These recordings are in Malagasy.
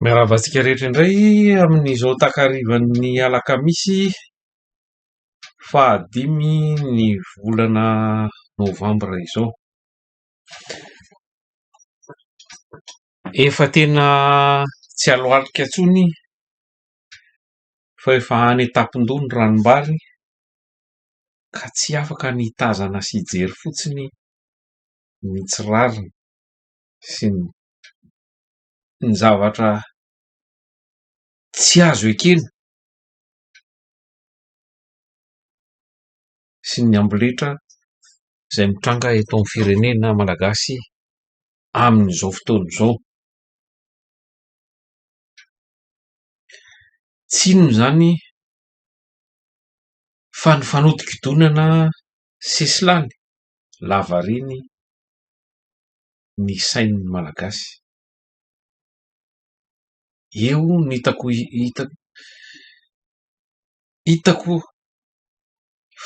Miarahaba antsika rehetra indray amin'izao takarivan'ny alakamisy fahadimy ny volana novambra izao. Efa tena tsy aloalika intsony fa efa any an-tampon-doha ny ranombary ka tsy afaka ny hitazana sy hijery fotsiny ny tsy rariny sy ny zavatra tsy azo ekena sy ny amboletra izay mitranga eto amin'ny firenena malagasy amin'izao fotoana izao. Tsy inona izany fa ny fanodinkodinana sesilany lavareny ny sain'ny Malagasy. Eo no hitako hitako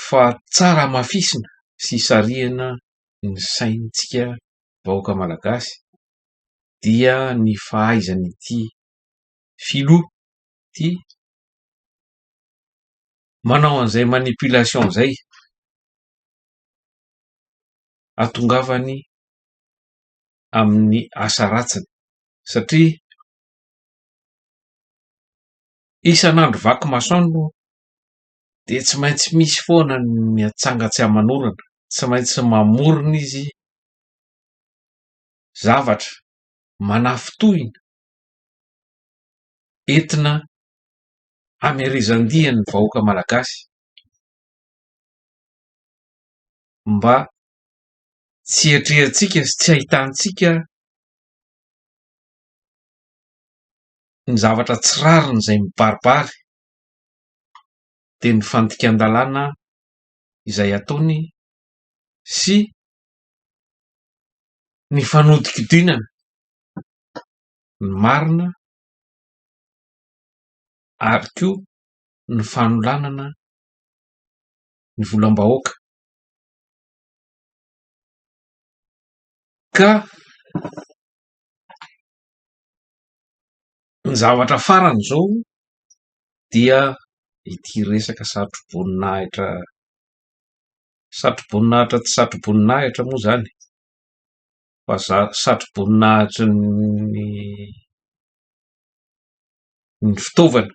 fa tsara hamafisina sy hisarihana ny saintsika vahoaka Malagasy dia ny fahaizan'ity filoha ity manao an'izay manipulation izay hahatongavany amin'ny asa ratsiny satria isan'andro vaky masoandro dia tsy maintsy misy foana ny atsanga tsy aman'orana, tsy maintsy mamorona izy zavatra manafintohina entina hamerezan-dia ny vahoaka malagasy mba tsy hiatrehantsika sy tsy ahitantsika ny zavatra tsy rariny izay mibaribary dia ny fandikan-dalàna izay ataony sy ny fanodikodinana ny marina ary koa ny fanolanana ny volam-bahoaka. Ka ny zavatra farany izao dia ity resaka satroboninahitra, satroboninahitra tsy satroboninahitra moa izany fa satroboninahitry ny ny fitaovana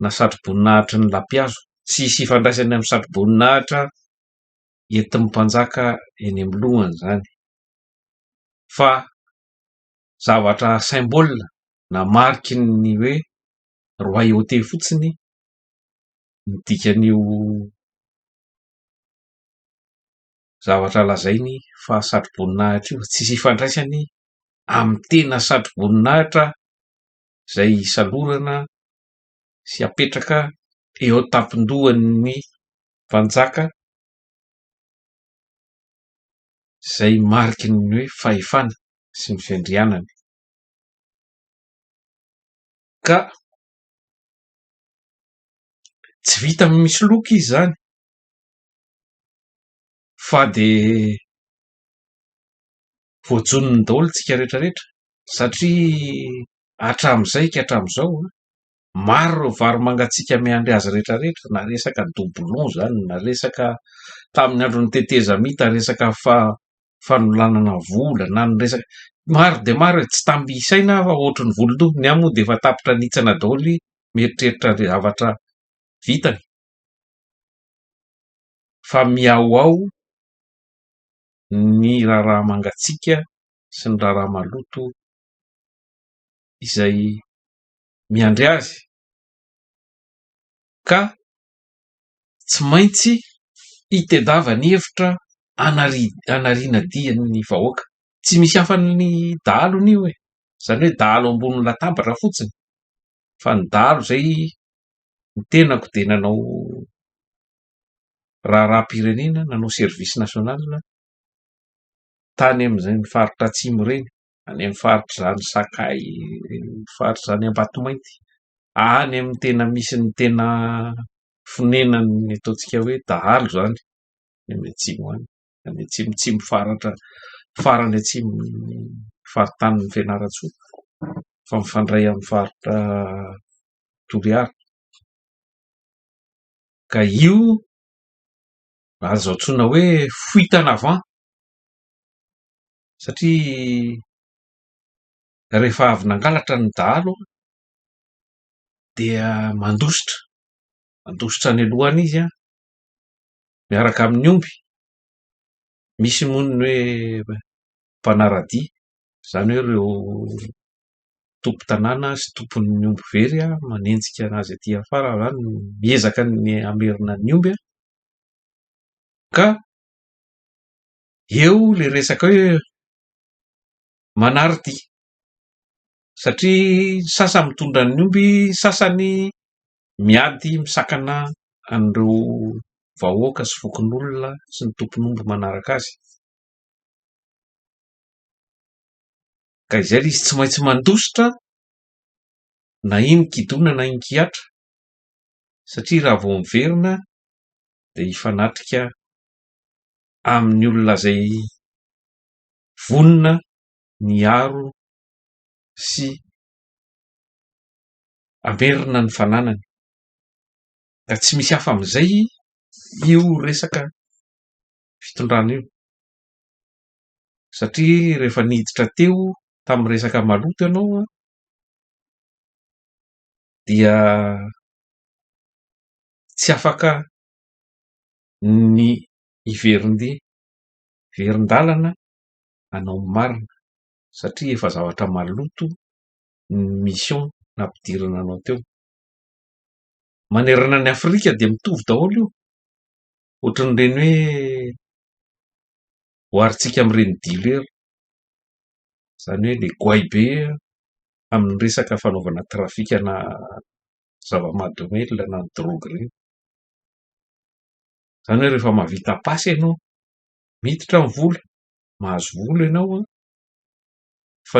na satroboninahitry ny lampihazo. Tsisy ifandraisany amin'ny satroboninahitra entin'ny mpanjaka eny amin'ny lohany izany fa zavatra symbole na mariky ny hoe royauté fotsiny ny dikan'io zavatra lazainy fa satroboninahitra io. Tsisy ifandraisany amin'ny tena satroboninahitra izay isalorana sy apetraka eo an-tampon-dohan'ny mpanjaka izay mariky ny hoe fahefana sy ny fiandrianany. Ka tsy vita misoloky izy izany fa dia voajonony daholo isika rehetra rehetra satria hatramin'izay ka hatramin'izao maro ireo vary mangatsiaka miandry azy rehetra rehetra na resaka doublon izany na resaka tamin'ny andron'ny tetezamita resaka fanolanana vola na ny resaka maro dia maro e, tsy tamby isaina fa ohatry ny volon-doha, ny ahy moa dia efa tapitra nitsana daholo mieritreritra ny zavatra vitany fa mihaohao ny raharaha mangatsiaka sy ny raharaha maloto izay miandry azy ka tsy maintsy hitedavany hevitra hanariana dia ny vahoaka. Tsy misy hafa-ny dahalo anie io e! Izany hoe dahalo ambony latabatra fotsiny fa ny dahalo izay ny tenako dia nanao raharaham-pirenena, nanao service national tany amin'izany faritra atsimo ireny, any amin'ny faritr'izany Sakay, faritr'izany Ambatomainty, any amin'ny tena misy ny tena fonenan'ny ataontsika hoe dahalo izany, any atsimo any, any atsimotsimo faritra farany atsimon'ny faritanin'i Fianarantsoa. fa mifandray amin'ny faritra Toliara. Ka io azo antsoina hoe fuite en avant satria rehefa avy nangalatra ny dahalo dia mandositra, mandositra any aloha any izy an, miaraka amin'ny omby. Misy moa ny hoe mpanara-dia, izany hoe ireo tompon-tanàna sy tompon'ny omby very manenjika anazy aty afara izany, miezaka ny hamerina ny omby ka eo ilay resaka hoe manara-dia satria ny sasany mitondra ny omby, ny sasany miady misakana an'ireo vahoaka sy fokonolona sy ny tompon'omby manaraka azy. Ka izay ilay izy tsy maintsy mandositra na inon-kidona na inon-kihatra satria raha vao miverina dia hifanatrika amin'ny olona izay vonona ny hiaro sy hamerina ny fananany. Ka tsy misy hafa amin'izay io resaka fitondrana io. Satria rehefa niditra teo tamin'ny resaka maloto ianao an, dia tsy afaka ny hiverin-dia, hiverin-dalana hanao ny marina satria efa zavatra maloto ny mission nampidirana anao teo. Manerana an'i Afrika dia mitovy daholo io, ohatran'ireny hoe oharintsika amin'ireny dealer, izany hoe ilay goay be amin'ny resaka fanaovana trafikana zava-mahadomelina na ny drogue ireny. Izany hoe rehefa mahavita pasy ianao, miditra ny vola, mahazo vola ianao an, fa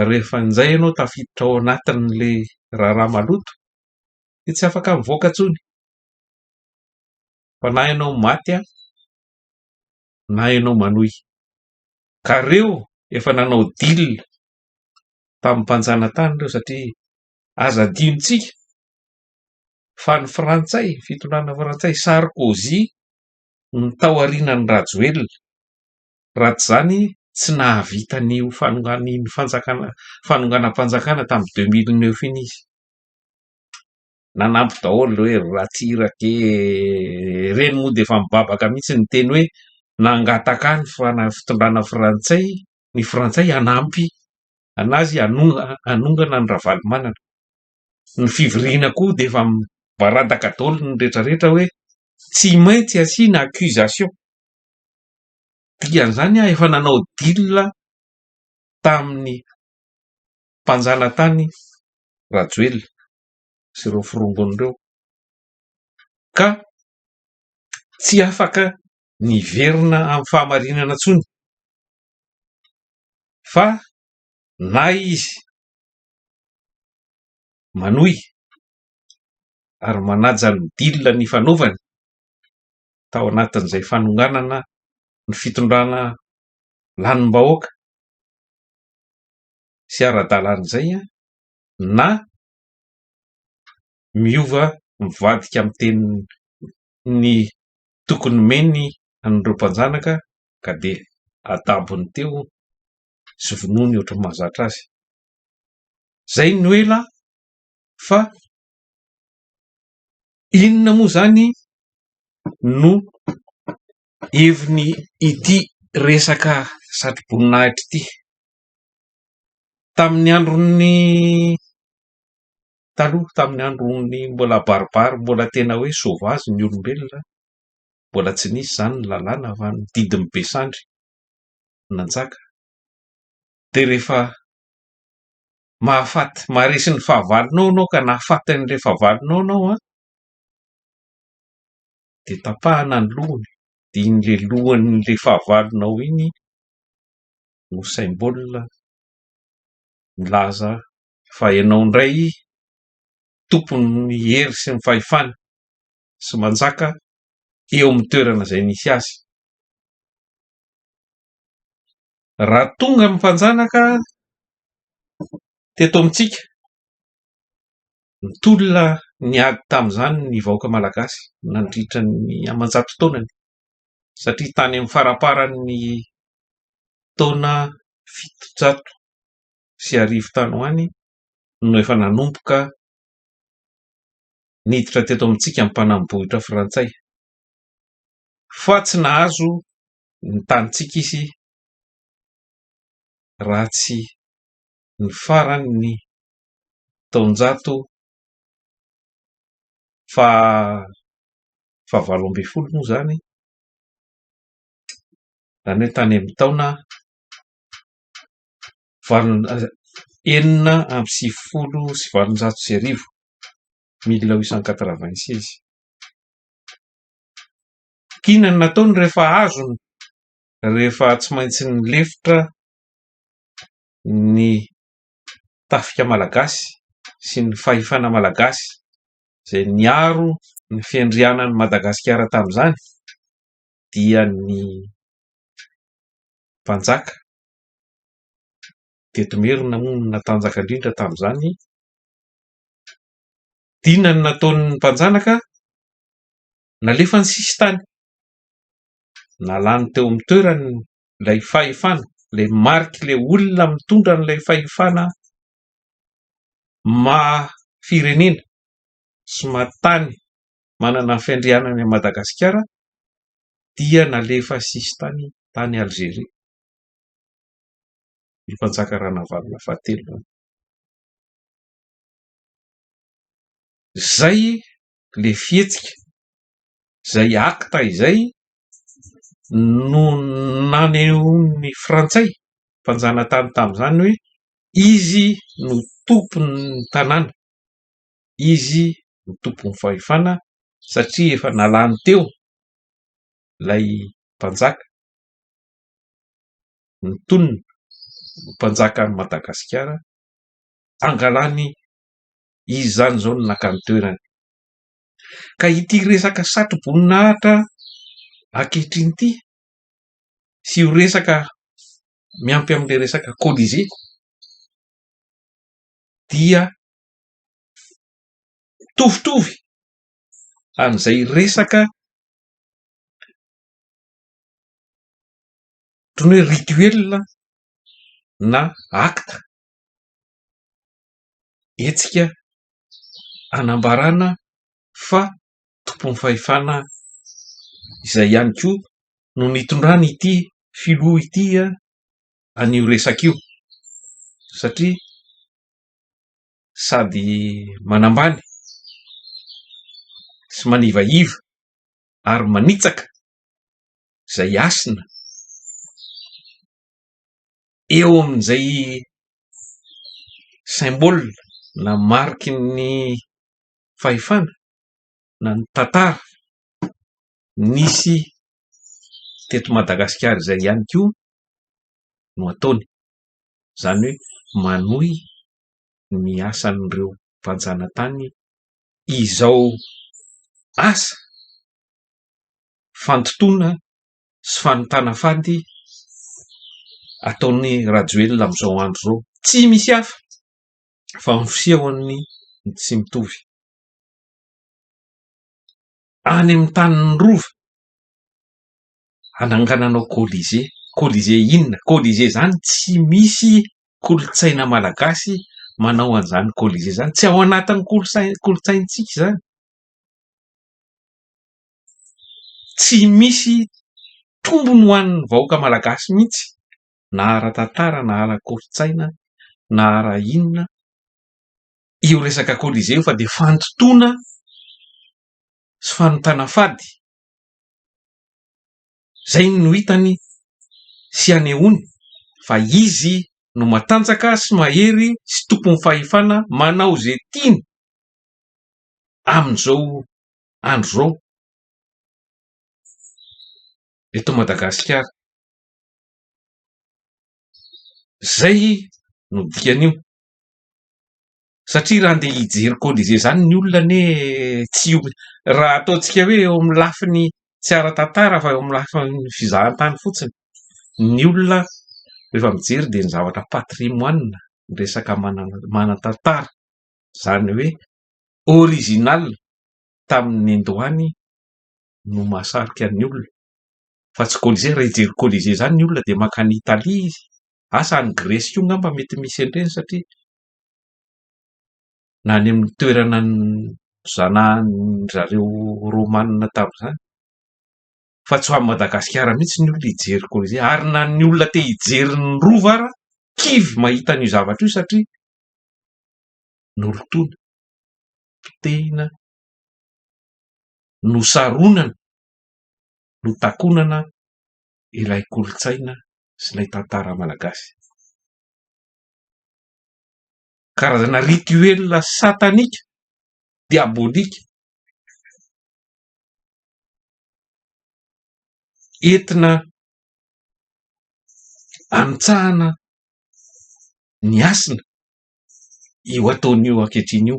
rehefa injay ianao tafiditra ao anatin'ilay raharaha maloto dia tsy afaka mivoaka intsony. Fa na ianao maty an, na ianao manohy. Ka ireo efa nanao deal tamin'ny mpanjanatany ireo satria aza adinontsika fa ny frantsay, fitondrana frantsay, Sarkozy no tao aorianan'i Rajoelina. Raha tsy izany tsy nahavita an'io fanongana iny fanjakana fanonganam-panjakana tamin'ny 2009 iny izy. Nanampy daholo hoe ry Ratsiraka e, ireny moa dia efa mibabaka mihitsy niteny hoe nangataka ahy ny fitondrana frantsay, ny frantsay hanampy anazy hanongana an'i Ravalomanana. Ny fivoriana koa dia efa mibaradaka daholo ny rehetra rehetra hoe tsy maintsy asiana accusation. Dikan'izany aho efa nanao deal tamin'ny mpanjanatany Rajoelina sy ireo forongony ireo ka tsy afaka ny hiverina amin'ny fahamarinana intsony fa na izy manohy ary manaja ny deal nifanaovany tao anatin'izay fanonganana ny fitondrana lanim-bahoaka sy ara-dalàna izay na miova mivadika amin'ny tenin'ny tokony nomeny an'ireo mpanjanaka ka dia adabony teo sy vonoiny ohatran'ny mahazatra azy. Izay no ela fa inona moa izany no heviny ity resaka satroboninahitra ity? Tamin'ny andron'ny taloha, tamin'ny andron'ny mbola baribary, mbola tena hoe sauvage ny olombelona, mbola tsy nisy izany ny lalàna fa ny didin'ny be sandry no nanjaka. Dia rehefa mahafaty, maharesy ny fahavalonao ianao ka nahafaty an'ilay fahavalonao ianao an, dia tapahana ny lohany, dia iny ilay lohan'ilay fahavalonao iny no symbole milaza fa ianao indray tompon'ny hery sy ny fahefana sy manjaka eo amin'ny toerana izay nisy azy. Raha tonga ny mpanjanaka. teto amintsika. Nitolona niady tamin'izany ny vahoaka malagasy nandritra ny aman-jato taonany satria tany amin'ny faramparan'ny taona 1700 tany ho any no efa nanomboka niditra teto amintsika ny mpanambohitra frantsay fa tsy nahazo ny tanintsika izy raha tsy ny faran'ny taonjato faha-18 moa izany, izany hoe tany amin'ny taona 1896, 1896. Inona no nataony rehefa azony, rehefa tsy maintsy nilefitra ny tafika malagasy sy ny fahefana malagasy izay niaro ny fiandrianan'i Madagasikara tamin'izany dia ny mpanjaka teto Merina moa no natanjaka indrindra tamin'izany. Inona no nataon'ny mpanjanaka? Nalefa ny sisintany, nalany teo amin'ny toerany ilay fahefana, ilay marik'ilay olona mitondra an'ilay fahefana maha firenena sy maha tany manana ny fiandrianany an'i Madagasikara dia nalefa sisintany tany Alzeria ny mpanjaka Ranavalona fahatelo izany. Izay ilay fihetsika, izay acte izay no nanehoan'ny frantsay mpanjanatany tamin'izany hoe izy no tompon'ny tanàna, izy no tompon'ny fahefana satria efa nalany teo ilay mpanjaka nitonona ho mpanjakan'i Madagasikara, angalany izy izany izao no naka ny toerany. Ka ity resaka satroboninahitra ankehitriny ity sy io resaka miampy amin'ilay resaka Colisée dia mitovitovy an'izay resaka toy ny hoe rituel na acte hetsika hanambarana fa tompon'ny fahefana izay ihany koa no nitondrany ity filoha ity an'io resaka io satria sady manambany sy manivaiva ary manitsaka izay hasina eo amin'izay symbole na mariky ny fahefana na ny tantara nisy teto Madagasikara izay ihany koa no ataony. Izany hoe manohy ny asan'ireo mpanjanatany izao asa fandotoana sy fanontana fady ataon'i Rajoelina amin'izao andro izao. Tsy misy hafa fa ny fisehony no tsy mitovy. Any amin'ny tanin'ny rova, hanangananao Colisée. Colisée inona? Colisée izany tsy misy kolontsaina malagasy manao an'izany Colisée izany. Tsy ao anatin'ny kolontsaintsika izany. Tsy misy tombony ho an'ny vahoaka malagasy mihitsy na ara-tantara na ara-kolontsaina na ara-inona io resaka Colisée io fa dia fandotoana sy fanontana fady. Izay no hitany sy anehoany fa izy no matanjaka sy mahery sy tompon'ny fahefana manao izay tiany amin'izao andro izao eto Madagasikara. Izay no dikan'io. Satria raha andeha hijery Colisée izany ny olona anie tsy ho, raha ataontsika hoe eo amin'ny lafiny tsy ara-tantara fa eo amin'ny lafiny fizahantany fotsiny, ny olona rehefa mijery dia ny zavatra patrimoine. Ny resaka manan-tantara, izany hoe original tamin'ny nendoany no mahasarika ny olona fa tsy Colisée. Raha hijery Colisée izany ny olona dia mankany Italie izy, asa any Gresy koa angamba mety misy an'ireny satria na any amin'ny toerana nozanahan-dry zareo Romanina tamin'izany. Fa tsy ho any Madagasikara mihitsy ny olona hijery Colisée ary na ny olona te hijery ny Rova ara kivy mahita an'io zavatra io satria nolotoina, potehina, nosaronana, notakonana ilay kolontsaina sy ilay tantara malagasy. Karazana rituel satanika, diabolika, entina anitsahana ny hasina io ataony io ankehitriny io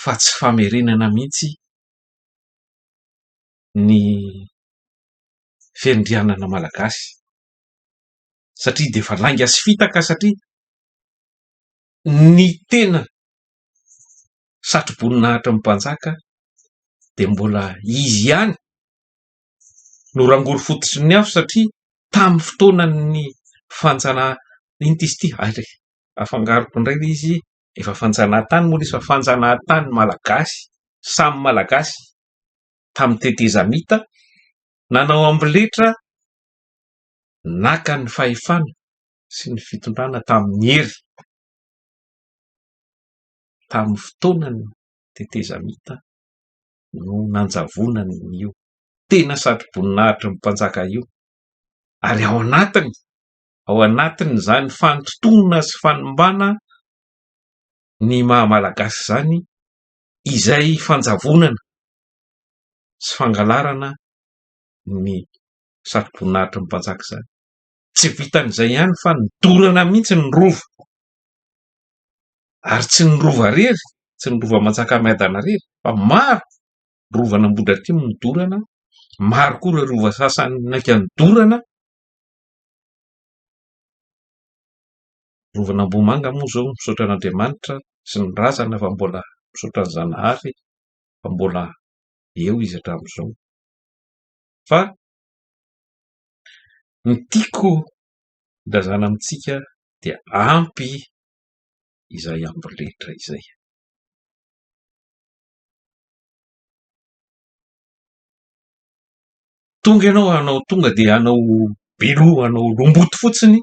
fa tsy famerenana mihitsy ny fiandrianana malagasy satria dia efa lainga sy fitaka satria ny tena satroboninahitry ny mpanjaka dia mbola izy ihany no rangory fototry ny afo satria tamin'ny fotoanan'ny fanjana- inona izy ity? Hay re, afangaroko indray ilay izy, efa fanjanahantany moa ilay izy fa fanjanahantany malagasy, samy malagasy tamin'ny tetezamita, nanao amboletra naka ny fahefana sy ny fitondrana tamin'ny hery. Tamin'ny fotoanan'ny tetezamita no nanjavonany io tena satroboninahitry ny mpanjaka io ary ao anatiny, ao anatin'izany fantontona sy fanimbana ny maha malagasy izany izay fanjavonana sy fangalarana ny satroboninahitry ny mpanjaka izany. Tsy vitan'izay ihany fa nodorana mihitsy ny rova ary tsy ny rova irery, tsy ny rova Manjakamiadana irery fa maro rovan'Ambohidratrimo nodorana, maro koa ireo rova sasany naika nodorana. Rovan'Ambohimanga moa izao misaotra an'Andriamanitra sy ny razana fa mbola misaotra an'i Zanahary fa mbola eo izy hatramin'izao. Fa ny tiako ilazana amintsika dia ampy izay amboletra izay. Tonga ianao hanao tonga dia hanao beloha, hanao lomboto fotsiny,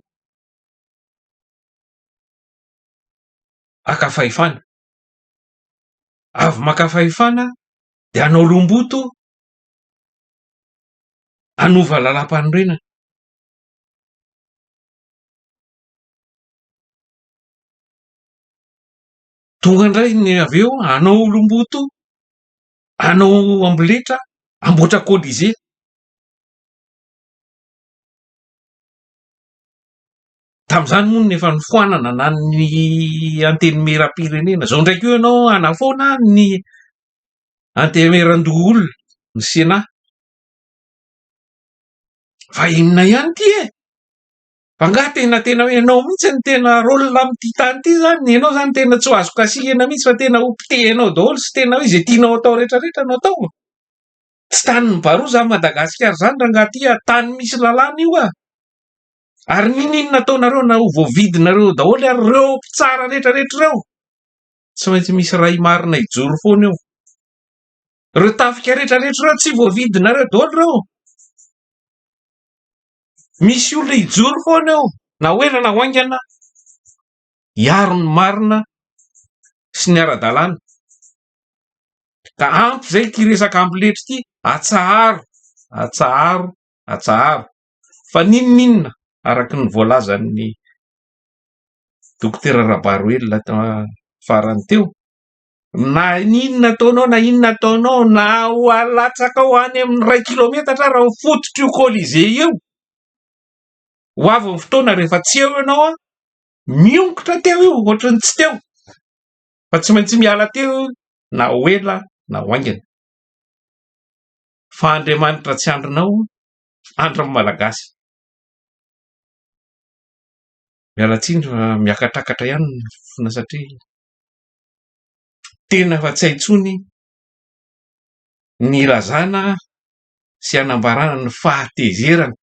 haka fahefana. Avy maka fahefana dia hanao lomboto hanova lalàmpanorenana. Tonga indray ny avy eo hanao lomboto, hanao amboletra, hamboatra colisée. Tamin'izany moa no efa nofoanana na ny antenimierampirenena. Izao indray koa ianao hanafoana ny antenimierandoholona, ny Sénat. Fa inona ihany ity e? Fa angaha tena tena hoe ianao mihitsy no tena rôle amin'ity tany ity izany? Ianao izany tena tsy ho azo kasihina mihitsy fa tena ho potehinao daholo sy tena hoe izay tianao atao rehetrarehetra no atao. Tsy tanin'ny baroa izany Madagasikara izany rangahy ity a! Tany misy lalàna io a! Ary n'inon'inona ataonareo na ho voavidinareo daholo ary ireo mpitsara rehetrarehetra ireo, tsy maintsy misy ray marina hijoro foana eo. Ireo tafika rehetrarehetra ireo tsy voavidinareo daholo ireo. Misy olona hijoro foana eo na ho ela na ho haingana hiaro ny marina sy ny ara-dalàna. Ka ampy izay ity resaka amboletra ity, atsaharo, atsaharo, atsaharo. Fa n'inon'inona araka ny voalazan'ny Dokotera Rabaroelina farany teo, na inona ataonao na inona ataonao na ho alatsakao any amin'ny iray kilometatra ary ao fototr'io Colisée io, ho avy ny fotoana rehefa tsy eo ianao an, miongotra teo io ohatran'ny tsy teo, fa tsy maintsy miala teo io na ho ela na ho haingana. Fa Andriamanitra tsy andrinao, andrin'ny Malagasy. Miala tsiny fa miakatrakatra ihany ny fofona satria tena efa tsy hay intsony ny ilazana sy hanambarana ny fahatezerana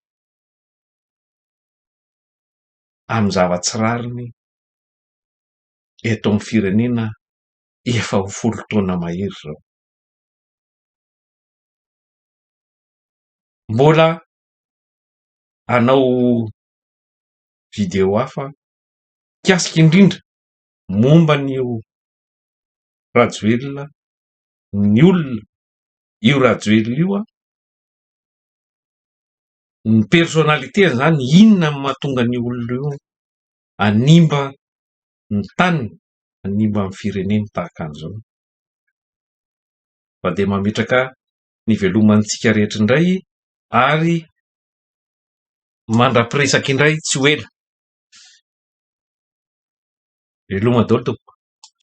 amin'ny zava-tsy rariny eto amin'ny firenena efa ho folo taona mahery izao. Mbola hanao vidéo hafa mikasika indrindra momba an'io Rajoelina, ny olona io Rajoelina io an, ny personnalité-ny izany, inona no mahatonga an'io olona io hanimba ny taniny, hanimba ny fireneny tahaka an'izao. Fa dia mametraka ny velomantsika rehetra indray ary mandra-piresaka indray tsy ho ela. Veloma daholo tompoko.